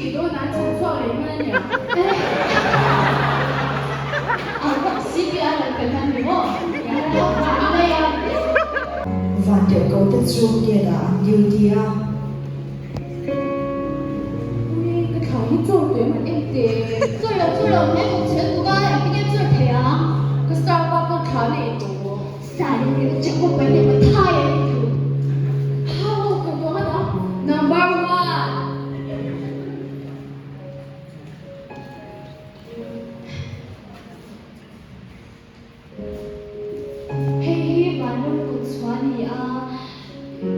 thi dawn an chhan chhuak leh hman a nia. Vantirhkoh te chu gate ah an duty a. Ui, ka thla hi chaw tui man em te. Chaw lo, chaw lo, he kawng chhel bawk a, engtin nge chaw thei ang? Ka star pa pawh thla nei tawh. Star in rilru che khawp mai leh pathai a ni thu. How ka buang a dang. Number one. Hei hi vanram kut chhuah a ni a,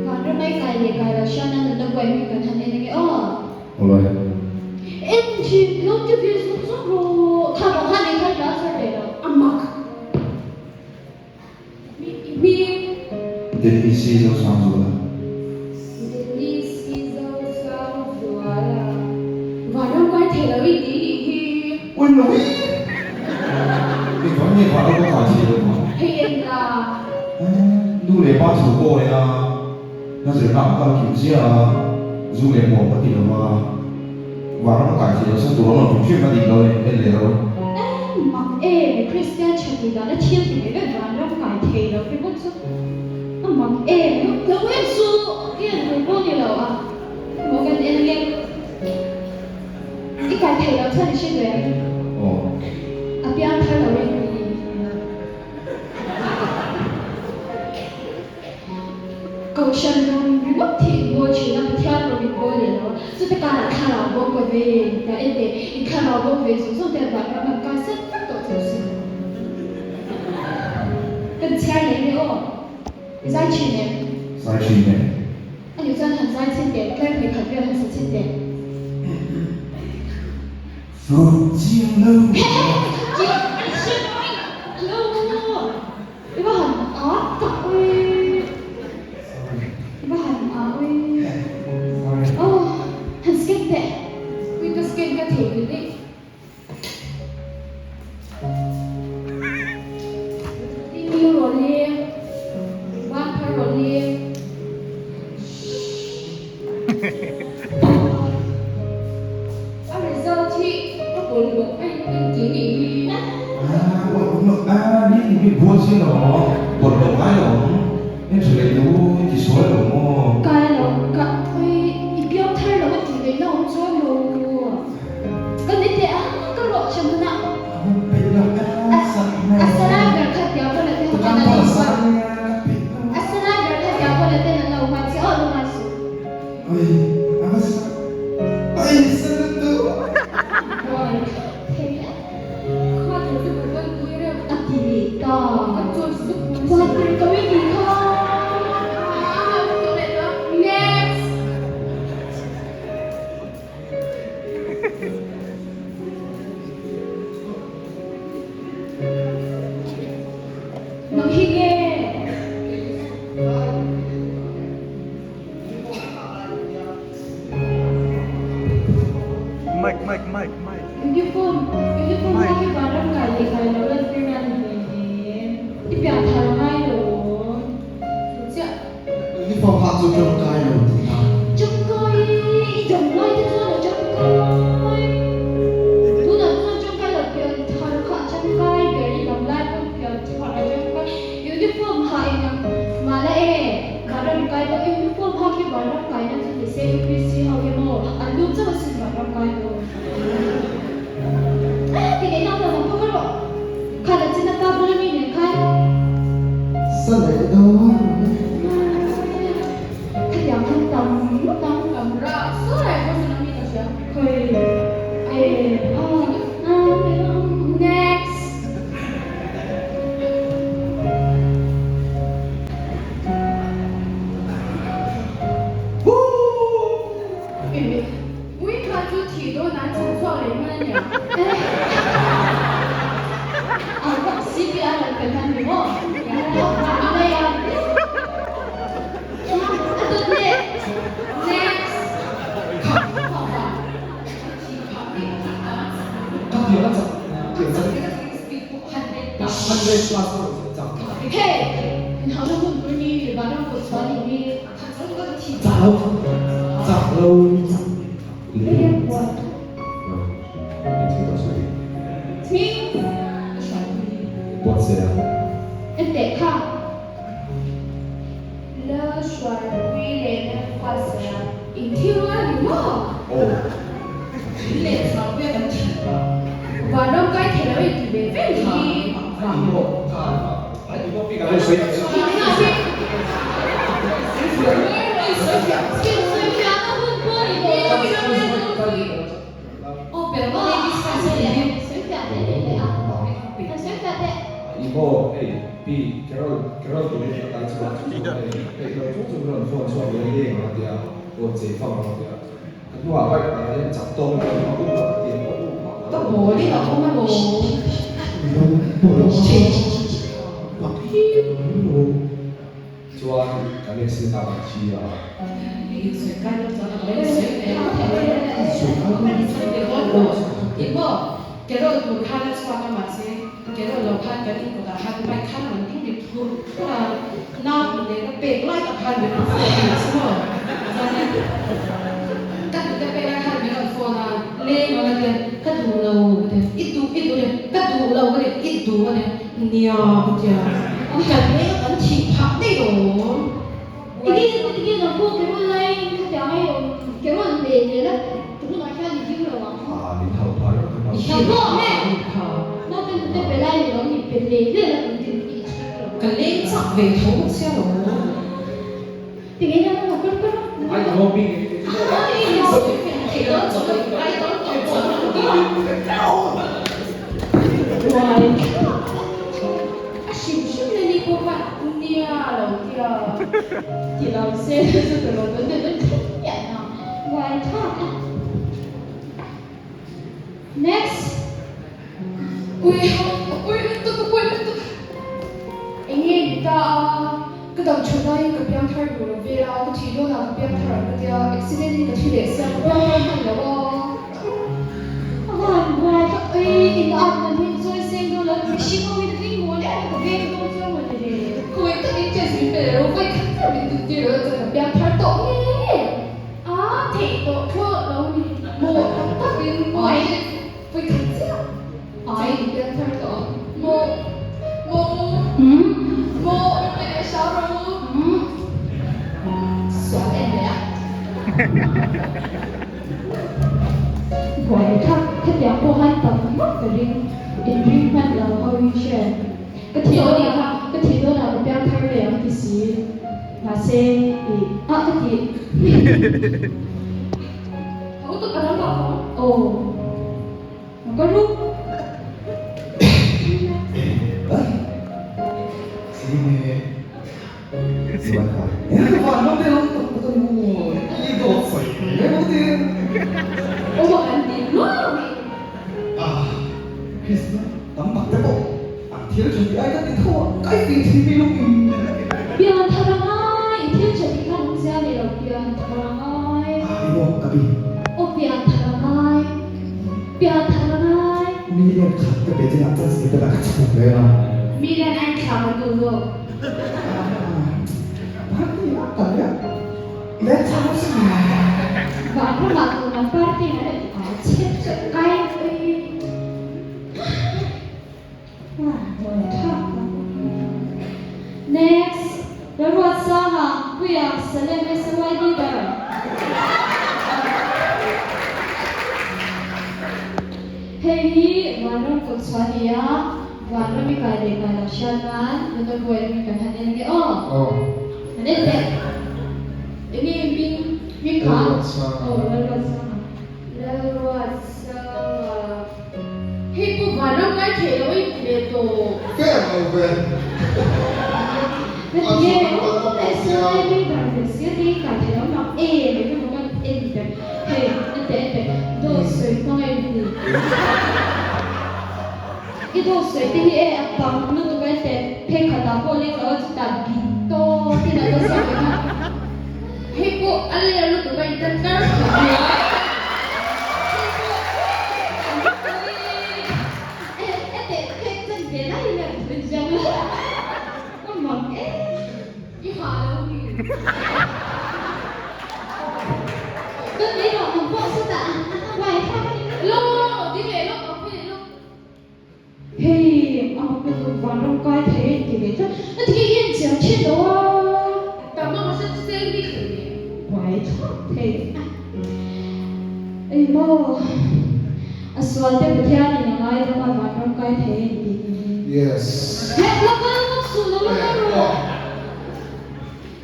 vanram ai kai leh kai lo hriat nan nunna buai hming kan han en ange aw. Awle. En thin lo ti ve zung zung rawh. Kha vang khan eng kha i la char ve lo. A mak. Mi i hming. Delhi Sizosangzuala. Delhi Sizosangzuala. Vanram kai thei lo i ti nih hi. Ui lo i! Eng vang nge vanram ka kai thei lo maw? Hei en la. Nu leh pa thu kawi a, na zirna a kal kim zia a, zu leh muam ka ti lo va, vanram ka kai thei lo sa tur awm lo hrim hrim a dik lo en leh ro. Eng mak em i Kristian tha tih dana thil ti ve vek vanram kai thei lo ringawt chu a mak em lo en chu i en tur pawh ni lo a maw kan en ange i kai thei lo chuan i hre ve ang Aw. A piang thar lo em ni. Kohhran rawng ringawt hi in bawl thin a, Pathian rawng in bawl leh lo a, chute karah thlarau bo ka ve ta en teh, in thlarau bo ve zawng zawng te a vanram han kai sat vek tawh chauh si. Kan chhiar leh nge aw? I zai thin em? Zai thin em? A nih chuan han zai chhin teh, tlai hmui khat vel han sa chhin teh. Fur chiang lo. I va han a tak ui. I va han a ui. Oh, han scan teh. Ui ka scan ka thei bil daih. New rawh le. Ban phar rawh le. A result hi a bawlhhlawh a in kan ti nih hi. A ni ni mi bual si lo maw bawlhhlawh ngai lo ang en tha leh lo i ti sual lo maw. Kai lo ka ui i piang thar lo a tih ngaihna awm chuan lo ka ni teh ang ka rawh che hmun ah. A salai ber kha tia pawh la te ho khan an lo huat a salai ber kha tia pawh la ten an lo huat che aw lungai suh. A ti leh ta. Chuan ka ui ni kha. Nang hi nge? Mike mike mike mike. Uniform uniform ha hi vanram kai leh kai lo lan tir nan ni hleinem i pian thar a ngai lo aw. Chu chiah. Uniform ha chu tangkai lo tih na. Tangkai i dam lai te chuan a tangkai. Tunah chuan tangkai lo pian thar kha a tangkai ber i dam lai pawn pian thar a tangkai. Uniform ha eng ang mah la e. Vanram kai lo uniform ha khi vanram kai na chu ni se UPC ho hi maw an lut chauh asin vanram kai dawn. Ti ngei nang lo nang pawh ka rawh. Khan a chin a pa bula mi nen khan. Sa leh dawn mai. Khatiang khan tam tam. Tam ra saw lai pawh sawn a mi ka hria. Khawi e a Next. Ui kha chu thih dawn an chhan chhuak leh hman a nia. Next. Ka pian a chak pian chak 100 plus a rawn chak. Hey! Inhauhna hun tur ni vanram kawt chhuah nih hi. Chak lo chak lo chak. Hming. Ka hruaipui. Buatsaih a. Enteh kha. La hruaipui leh la buatsaih a. In thil rual ni maw? Aw. Thil leh hruaipui a kan thih pah. Vanram kai thei lo in ti ve vek hi. A in bawk kha a in bawk bik a lo sawi thei. Imaw hei pi Carol Carol turin a kai chhuak chu chu hei hei lo chung chung rawn phone chhuak leh leng ang a tia rawn chei fang ang a tia ka hnungah bike ah hian chak tawk in rawn hmang up a tia ka up hmak Ka ball in a awm alawm. Chuan kan accident a kan thi a. Carol tur khan a chhuak a mahse Carol lo khan kan inkawtah khan bike khan a rawn ding ri thur thur a, nau hnute ka pek lai tak khan min rawn phone a ni chu maw? Chuanin ka hnute pek lai khan min rawn phone a, leng ang a tia, ka duh lo ka ti a, i duh i duh a nia, ka duh lo ka ti, i duh a nia, nia ka tia, kan leng a kan thih phah daih awm. Enge enge lo pawh Carol laiin khatiang ai awm Carol leh leh la tunah hian i ding lo ang. Ah min hauh phah reuh ka hauh. Nang pawh he naute nute pe lai ni lo ni pe leh leh la kan din hi i chhung lo. Ka leng chak ve tho bawk sia lo. Tinge hian a kal kal a. Ai ka hawng bik A hrim hrim na ni pawh khan nia lo tia. Ti lo se chu ka lo dawn deuh dawn thleng miah na. Buai thlak a. Next. Ui ha ui lutuk ui lutuk. Enge ni ta a, ka dam tha laiin ka piang thar duh lo vel a, ka thih dawnah ka piang thar ang ka tia, accident in ka thi leh sia, ka piang thar hman lo a. A han buai thlak ei, in at nan hi chawi seng dawn lo, mihring ho hi tling mawl em a, ka veng dawn chuan maw ni le. Khawi takin chance min pe leh ro, vawi khat chiah min tun tir lo chuan ka piang thar tawh ngei ngei. A theih tawh thlawh lo ni, maw tak takin maw vawi khat chiah. Ai i piang thar tawh ang. Maw maw maw min pe leh hram rawh u. Sual em leh a. Buai thak khatiang pawh han tam ngawt ka ring. In ring hman lo ho hi hre. Ka thih dawn ah kha ka thih dawn ah ka piang thar leh ang ti si. Mahse i ah ka tih. Ho tuk a dang lo ang. Aw. Ka ru. Pian thar a ngai, i thil tha tih khan awmzia a nei lo, pian thar a ngai. Aw pian thar a ngai. Pian thar a ngai. Million khat ka pe chinah chance ni pela ka chhung ve a. Million a in thlam an duh zawk. Party a kal leh leh chau si. Vanramah tuna party an rawn au chep chep kai ui. Next, Lalruatsanga, Puia, Salem SY Leader. Hei hi Vanram kawt chhuah a ni a, Vanram i kai leh kai lo hriat nan nuna buai mi kan han en nge aw. Kan en teh. Enge hming hming kha? Aw Lalruatsanga. Lalruatsanga. Hei pawh vanram kai theih loh a inti leh tawh. Fair lo ve. Ka ti e, aw SY leader ve sia te hi kai theih loh mak e mai ka hmu kan en ber. Hei ente ente dawt sawi hmang a inti. I dawt sawi te hi e a tam lutuk a ente phei khatah pawh leng lo a chutah bit tawp in a lo siam ve kha. Hei pawh a ler lutuk a intan kar khawp mai a. tlat. A ti hi en chiang thin lo a. Tam a hre seng bik hle ni. Buai thlawk thei a. Ei maw a sual te Pathian in a ngai dam a vanram kai thei a ni tih ni. Yes. Heh la kal ngawt suh lo la kal rawh.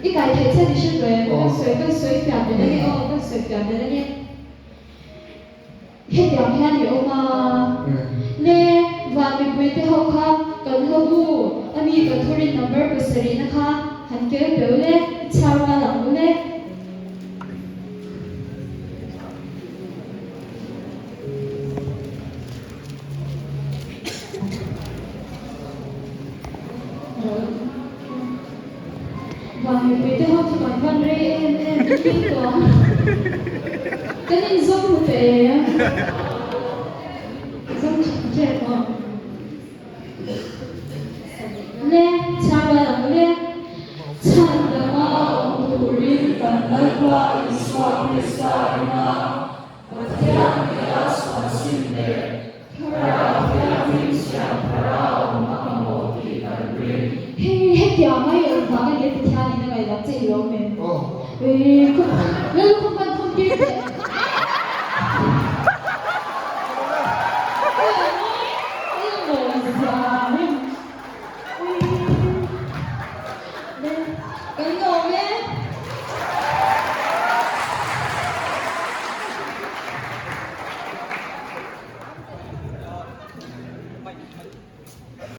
I kai theih che ni hre tawh em? Kan sawi kan sawi fiah belh ange aw kan sawi fiah belh ange. Hetiang hian i awm a, le van mipuite ho kha kan hlawu a mi kan thurin number pasarihna kha han kel peu le, i chhiar rual ang u le. Van mipuite ho chu kan van rei em em i ni tawh ang. Kan inzawm mu teh e. Zawm tha tep aw. Le, chhiar bal ang le. Chhan danga awm turin kan Lalpa Isua Krista ringa Pathian nia sualsim leh Thlarau Thianghlim siam thara awm a mamawh tih kan ring. Hei hetiang mai awm vang a nia Pathian in a ngaihlam che i lo mem. Eii khum Lallukhum kan khum tir teh. Kan lawm e.